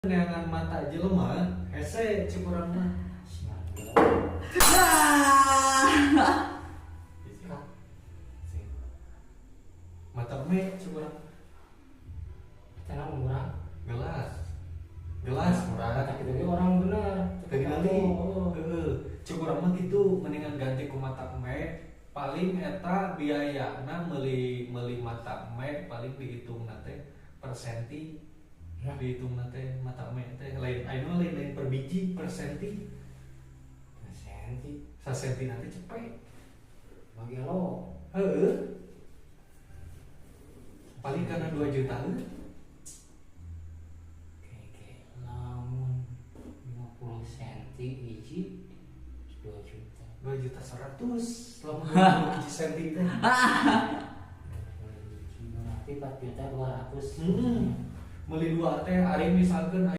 Neangan mata jelema hese cek urang mah. Nah. Sing. Mata me cek urang. Tenang murah. Gelas. Gelas murah. Kata kita ge orang bener. Tingali. Heeh. Cek urang mah gitu, mendingan ganti ku mata me, paling eta biayana meuli meuli mata me paling dihitung teh per senti. Nah. Dihitung teh mata me teh lain ayeuna, lain lain per biji, per senti. Senti. Sasenti nanti cepet. Bagi lo. Heeh, paling karena 2 juta. Oke, lamun 50 senti hiji 2 juta. 2 juta 100 lamun 20 hiji senti teh. 20 hiji berarti 4 juta 200. Meuli dua teh, ari misalkan